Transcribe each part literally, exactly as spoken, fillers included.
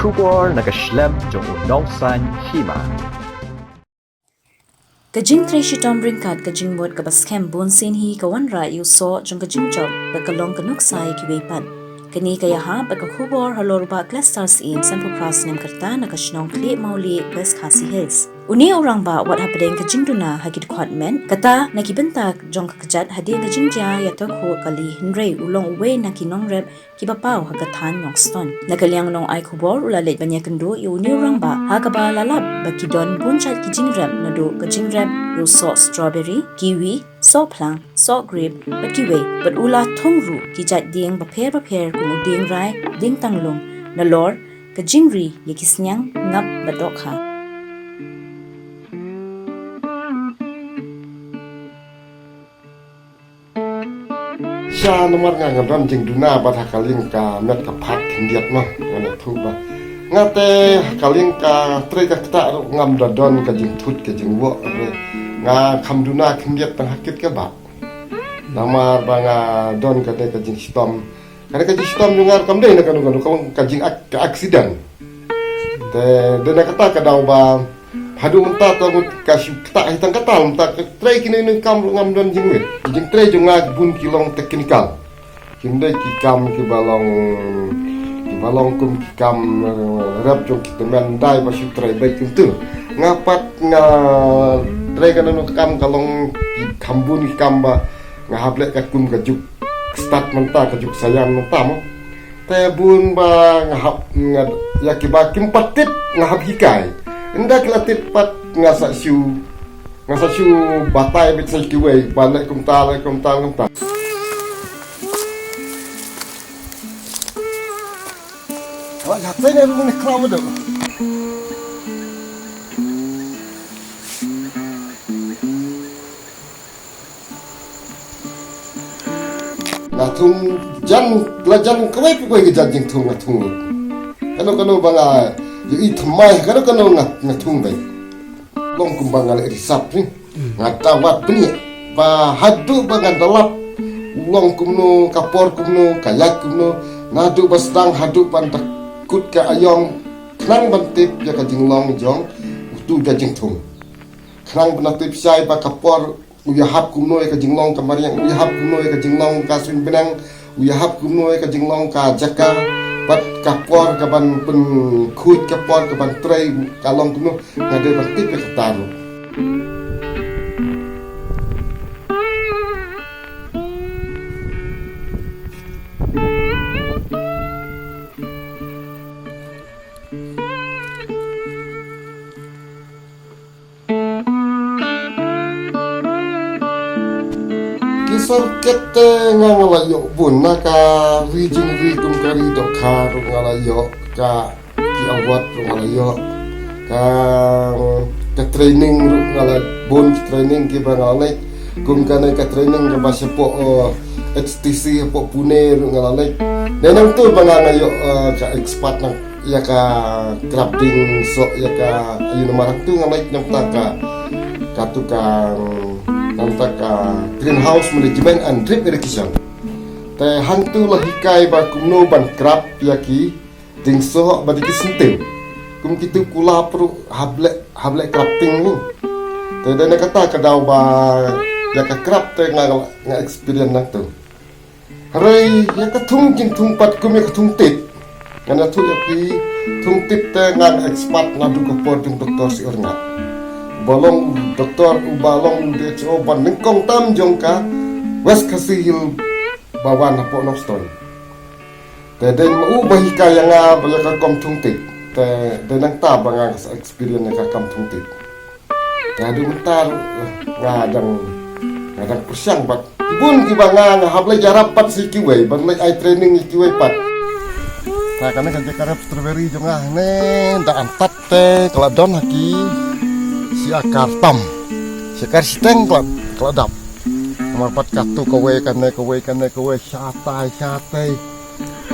Khubor na ka shlem jong u nongsan hima. Ka jingtrei shitom ryngkat ka jingmut kaba skhem bun sien hi ka wanrah ïa u soh jong ka jingjop bad ka long ka nuksa ïa kiwei pat. Kane ka ïahap bad ka khubor halor u Bah Clestar Syiem, Sanphew Phra snem ka rta, na ka shnong Khlieh Mawlieh, West Khasi Hills. Une u rangbah wat hapdeng ka jingduna ha ki dkhot met, kata na ki bynta jong ka kjat hadien ka jingjia ïathuh kali, hynrei u long uwei na ki nongrep kiba paw ha ka thaiñ Nongstoiñ. Na ka liang u nongai khubor u la leit ban ïakynduh ïa une u rangbah ha kaba la lap ba ki don bun jait ki jingrep, naduh ka jingrep ïa u soh strawberry, kiwi, soh phlang, soh grape bad kiwei, bad u la thung ruh ki jait dieng bapher bapher kum u dieng rai, dieng tanglung, nalor ka jingri ïa ki sniang, ngap bad dohkha. Sha namar nga nga don jingduna bad ha ka liang ka met ka phad khyndiat noh, ngan ïathuh ba nga te ha ka liang ka trei ka ktah ruh ngam da don ka jingthut ka jingwoh. Nga kham duna khyndiat tang ha kit kaba, namar ba nga don kane ka jingshitom. Kane ka jingshitom jong nga kam dei na kano kano, ka long ka jing ak-, ka accident. Te dei na kata ka daw ba haduh mynta te ngut ka shu ktah hi tang ka taal, mynta ka trei kine ne kam ruh ngam don jingmut. Jingtrei jong nga bun ki long technical. Kim dei ki kam kiba long, kiba long kum ki kam, eh, rep jong ki tymmen dai ba shu trei beit kumtu. Nga pat nga trei kano kano kam ka long ki kam bun ki kam ba nga hap leh katkum ka juk stad mynta, ka juk saian mynta mo. Te bun ba nga hap, nga, ïa kiba kim pat tip nga hap hikai. Ynda ki la tip pat nga sa shu, nga sa shu batai beit sa kiwei ba leh kumta, leh kumta, kumta. Wah, jatei ne rung ne khlaw do. Nga thung jan, la jan kawei pa kawei ka jan jingthung nga thung lut. Kano kano ba nga ïohi thymmai, kano kano nga, nga thung beit. Long kumba nga leh risap ni. Nga da wad bniah ba haduh ba nga da lap long kumno, ka por kumno, ka ïaid kumno, naduh ba sdang haduh ban da kut ka aïom, khnang ban tip ïa ka jinglong jong utu ka jingthung. Khnang ban da tip shai ba ka por u ïahap kumno ïa ka jinglong ka mariang, u ïahap kumno ïa ka jinglong ka suiñ bneng, u ïahap kumno ïa ka jinglong ka jaka, bad ka por ka ban pynkhuid, ka por ka ban trei ka long kumno, nga dei ban tip ïa kata ruh. Ki syrket te nga nga la ïoh bun, na ka ri jingri kum ka ri dohkha ruh nga la ïoh, ka ki award ruh nga la ïoh, ka, ka training ruh nga la bun, ki training kiba nga la leit, kum kane ka training kaba shapoh, eh, H T C hapoh Pune ruh nga la leit. Dei nangtu ba nga nga ïoh, eh, ka expert nang ïa ka krap dieng soh ïa ka, ïa namar hangtu nga leit namar ka, katu ka, namar ka greenhouse management and drip irrigation. Te hangtu la hikai ba kumno ban krap ïa ki dieng soh bad ïa ki syntiew. Kum kitu kulap ruh hap leh, hap leh krap dieng ni. Te dei na kata ka daw ba ïa ka krap te nga, nga experience nangtu. Hynrei ïa ka thung jingthung pat kum ïa ka thung tit, ngan ïathuh ïa phi, thung tit te nga nga expert naduh ka por jong Doktor Sior Ngat, uba long doktor, uba long D H O ba nyngkong tam jong ka West Khasi Hills ba wan hapoh Nongstoiñ. Te dei ma u ba hikai ïa nga ba ïa ka kam thung tit. Te dei nangta ba nga nga sa experience ïa ka kam thung tit. Te haduh mynta nga dang, nga dang pyrshang bad bun kiba nga, nga hap leit ïarap pat sa kiwei, ban leit ai training ïa kiwei pat. Te kane ka jaka rep strawberry jong nga hangne da antat te ka la don ha ki shi akar tam. Shi akar shiteng ka la, ka la dap. Namar pat katu kawei kane, kawei kane, kawei shatai, shatai.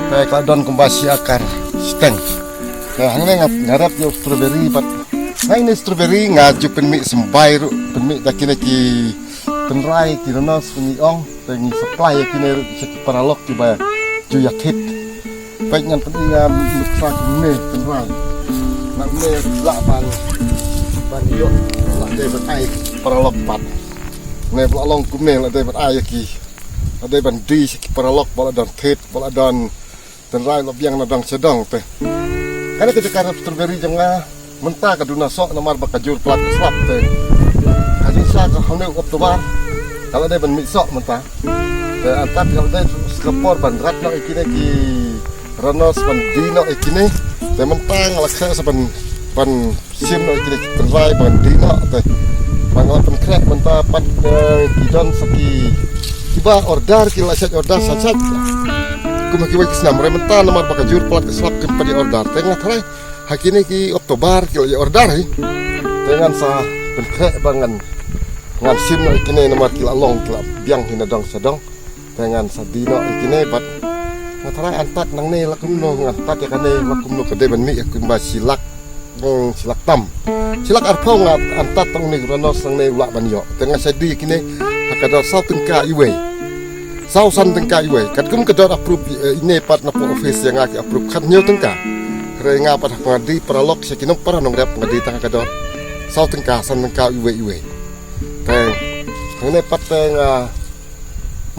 Te ka la don kumba shi akar shiteng. Te hangne nga, nga rep ïa u strawberry bad. Hangne strawberry nga ju pynmih symbai ruh, pynmih da kine ki tynrai, ki rhinos, ngi ong, te ngi supply ïa kine ruh sha ki paralok kiba ju ïathit. Peit ngan pynmih, nga Pat ne tynrai. Nang ne lah ban ban ïoh lah dei ban ai paralok pat. Ne ba la long kumne lah dei ban ai ïa ki. Lah dei ban die sha ki paralok ba la don thied ba la don tynrai la biang na dong sha dong te. Kane ka jaka rep strawberry jong nga mynta ka duna soh namar ba ka jur palat ka slap te. Ka jingsa ka hynñiew October ka la dei ban mih soh mynta. Te antat ka la dei sa ka por ban rat noh ïa kine ki ranos ban die noh ïa kine. Te mynta nga la khreh sa ban ban shim noh ïa kine ki tynrai ban die noh te. Ba nga la pynkhreh mynta pat, eh, ki don sa ki kiba order ki la shait order shait shait. Kum ha kiwei ki snem hynrei mynta namar ba ka jur palat ka slap kim pat ïa order. Te nga tharai ha kine ki October ki la ïa order hi. Te ngan sa pynkhreh ba ngan ngan shim noh ïa kine namar ki la long ki la biang hi na dong sha dong. Te ngan sa die noh ïa kine bad nga tharai antat nangne la kumno ngan tat ïa kane la kumno ka dei ban mih ïa kumba shi lak, mm, shi lak tam. Shi lak arphew nga antat tang une u ranos nangne u lah ban ïoh. Te nga sa die ïa kine ha ka dor saw tyngka iwei. Saw san tyngka iwei. Katkum ka dor approve, eh, ine pat na pdeng office ïa nga ki approve khathynñiew tyngka. Hynrei nga pat ha nga die paralok sha ki nongpara nongrep nga die tang ha ka dor saw tyngka san tyngka iwei iwei. Te hangne pat te nga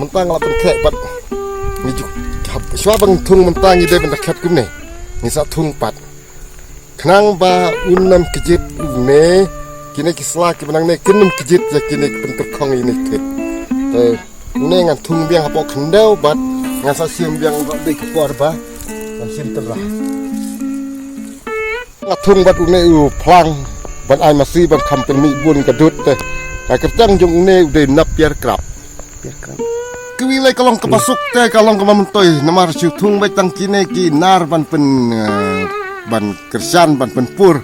mynta nga la pynkhreh pat. Ngi ju hap shuwa ba ngi thung mynta ngi dei ban da khet kumne. Ngi sa thung pat. Khnang ba un nym kjit une kine ki sla kiba nangne kin nym kjit ïa kine ki pyntyrkhong ïa kine ki thied. Te une ngan thung biang hapoh khyndew bad ngan sa shim biang ba dei ka por ba ngan shim tynrai. Nga thung bad une u phlang ban ai masi ban kham pynmih bun ka dud te. Nga kyrteng jong une u dei Napier Crab. Napier Crab. Kiwi lei ka long kaba suk te ka long kaba myntoi namar shu thung bad tang kine ki nar ban pyn, eh, ban kyrshan ban pynpur.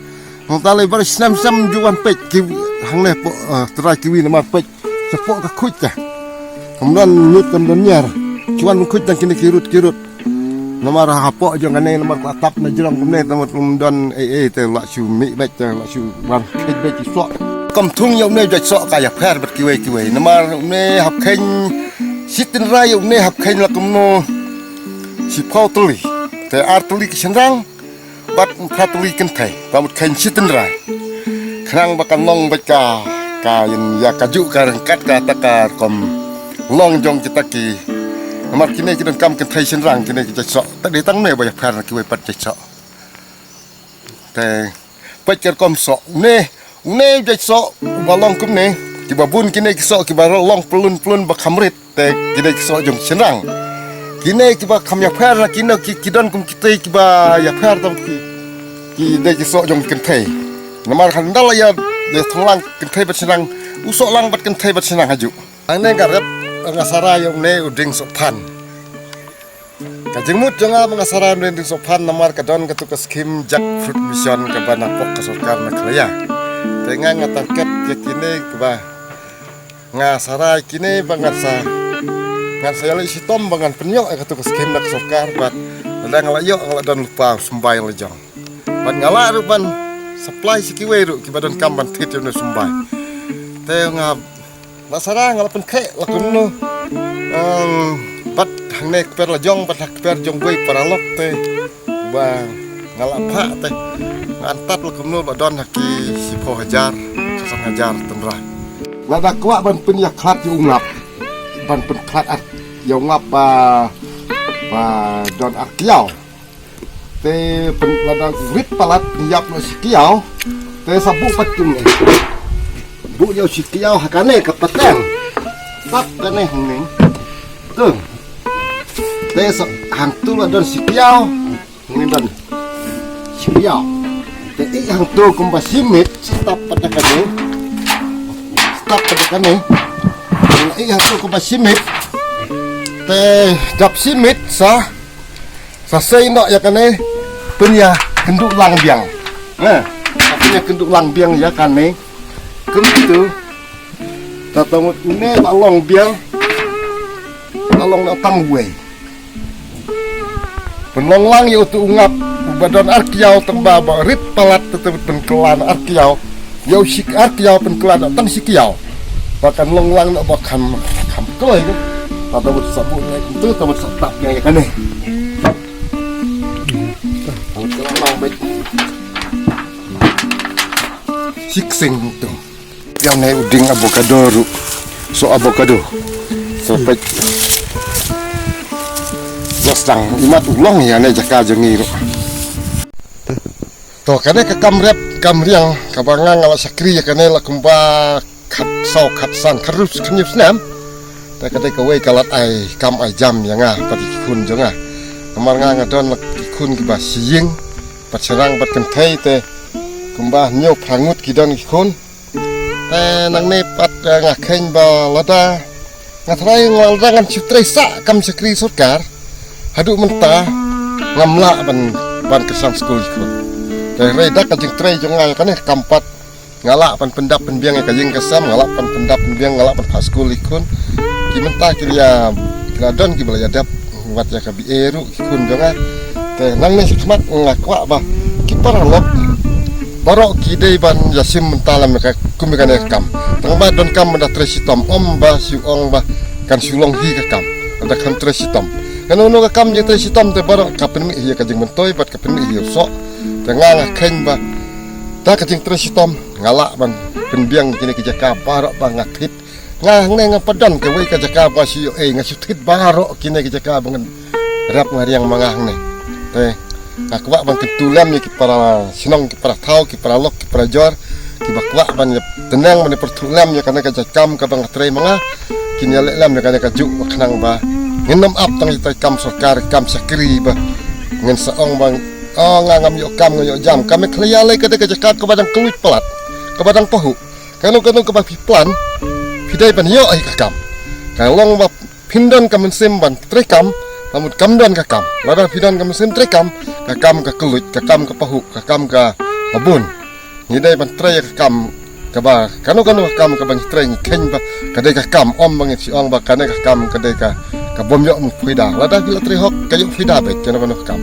Nangta lei ba snem snem ju wan peit ki hangne hapoh, eh, trai kiwi namar peit shapoh ka khuid te. Kam don lut kam don ñiar. Ju wan khuid tang kine ki rud ki rud. Namar hapoh jong kane namar ka tap na jrong kumne namar kum don ei ei te la shu mih bad te la shu wan khuid bad ki soh. Kam thung ïa une jait soh ka ïapher bad kiwei kiwei. Namar une hap kheiñ shi tynrai ïa une hap kheiñ la kumno shiphew tylli. Te ar tylli ki shynrang. Bad phra tylli kynthei ba mut kheiñ shi tynrai. Khnang ba kan long bad ka ka ïa ka juh ka ryngkat kata ka rukom long jong kita ki. Namar kine ki donkam kynthei shynrang kine ki jait soh. Ta dei tang ne ba ïapher na kiwei pat jait soh. Te peit ka rukom soh. Une Une u jait soh uba long kumne, kiba bun kine ki soh kiba long plun plun ba kham rit, te kine ki soh jong shynrang. Kine kiba kham ïapher na kine ki, ki don kum kite kiba ïapher tam ki, ki dei ki soh jong kynthei. Namar hynda la ïa, ïa thong lang kynthei bad shynrang, u soh lang bad kynthei bad shynrang ha juh. Hangne nga rep nga sara ïa une u dieng sohphan. Ka jingmut jong nga ba nga sara ïa une u dieng sohphan namar ka don katu ka skim Jackfruit Mission kaba napoh ka sorkar Meghalaya. Te nga nga target ïa kine kiba nga sara ïa kine ba ngan sa, ngan sa ïaleh shitom ba ngan pynïoh ïa katu ka skim na ka sorkar bad lada nga la ïoh nga la don lypa u symbai la jong. Bad nga lah ruh ban supply sha kiwei ruh kiba donkam ban thied ïa une u symbai. Te nga la sara nga la pynkhreh la kumno. Em, bad hangne kper la jong bad ha kper jong wei paralok te ba nga la phah te. Nga antat la kumno ba don ha ki shiphew hajar, san hajar tynrai. Lada kwah ban pynïakhlad ïa u ngap, ban pynkhlad ar ïa u ngap ba, ba don ar kiaw. Te pyn lada rit palat pynïap noh shi kiaw. Te sa buh pat kumne. Buh ïa u shi kiaw ha kane ka pateng. Tap kane hangne. Tu. Te sa hangtu la don shi kiaw. Hangne don shi kiaw. Te ïa hangtu kumba shi mit. Tap pat kane. Tap pat kane. Ïa hangtu kumba shi mit. Te dap shi mit sa Sa sei noh ïa kane pynïakynduh lang biang. Nah, pynïakynduh lang biang ïa kane. Kumtu. Tata mut une ba long biang. Ba long na tang wei. Pynlong lang ïa utu u ngap ba don ar kiaw tang ba ba rit palat tata mut pynkylla na ar kiaw. Ïa u shi ar kiaw pynkylla na tang shi kiaw. Ba kan long lang na ba kham kham kloi ka. Tata mut sa buh ne kumtu tata mut sa tap ne ïa kane. Siksing tu. Ïa ne u dieng avocado ruh. So avocado. So peit. Ïa sdang imat u long ïa ne jaka jong ngi ruh. To kane ka kam rep kam riang kaba nga nga la shakri ïa kane la kumba khat saw khat san khat ruh khat hynñiew snem. Te ka dei kawei ka lad ai kam ai jam ïa nga bad ki khun jong nga. Namar nga nga don la ki khun kiba shyieng bad shynrang bad kynthei te kumba hynñiew phra ngut ki don ki khun. Te nangne pat, eh, nga kheiñ ba lada nga tharai nga lada ngan shu trei sah kam shakri sorkar haduh mynta ngam lah ban, ban kyrshan skul ki khun. Te hynrei da ka jingtrei jong nga ïa kane ka kam pat nga lah ban pyndap pynbiang ïa ka ïing ka sem, nga lah ban pyndap pynbiang, nga lah ban phah skul ïa ki khun. Ki mynta ki la, ki la don kiba la ïa dep wat ïa ka B A ruh ki khun jong nga. Te nangne shakhmat nga kwah ba ki paralok baroh ki dei ban ïa shim bynta lem ka kum kane ka kam. Tang ba donkam ban da trei shitom, ym ba shu ong ba kan shu long hi ka kam. Da kan trei shitom. Kano kano ka kam jingtrei shitom te baroh ka pynmih hi ïa ka jingmyntoi bad ka pynmih hi ïa u soh. Te nga nga kheiñ ba da ka jingtrei shitom nga lah ban pynbiang kine ki jaka baroh ba nga thied. Nga hangne ngam pat don kawei ka jaka ba shu ïoh ei, nga shu thied baroh kine ki jaka ba ngan rep nga riang ma nga hangne. Te nga kwah ban kyntu lem ïa ki para shnong, ki para thaw, ki paralok, ki parajor kiba kwah ban ïa tneng ban ïa pyrthuh lem ïa kane ka jaka kam kaba nga trei ma nga. Kin ïa leh lem ïa kane kajuh ba khnang ba ngin ym ap tang ïa ki kam sorkar, kam shakri ba ngin sa ong ba, oh, nga ngam ïoh kam, ngam ïoh jam. Ka Meghalaya lei ka dei ka jaka kaba dang kylluid palat, kaba dang pahuh. Kano kano kaba phi plan phi dei ban ïoh ïa ka kam. Ka long ba phin don ka mynsiem ban trei kam, namut kam don ka kam. Lada phi don ka mynsiem trei kam, ka kam ka kylluid, ka kam ka pahuh, ka kam ka, ka bun. Ngi dei ban trei ïa ka kam kaba, kano kano ka kam kaba ngi trei ngi kheiñ ba ka dei ka kam, ym ba ngi shu ong ba kane ka kam ka dei ka, ka bym ïoh mut phuida. Lada phi la trei hok ka ïoh phuida beit kano kano ka kam.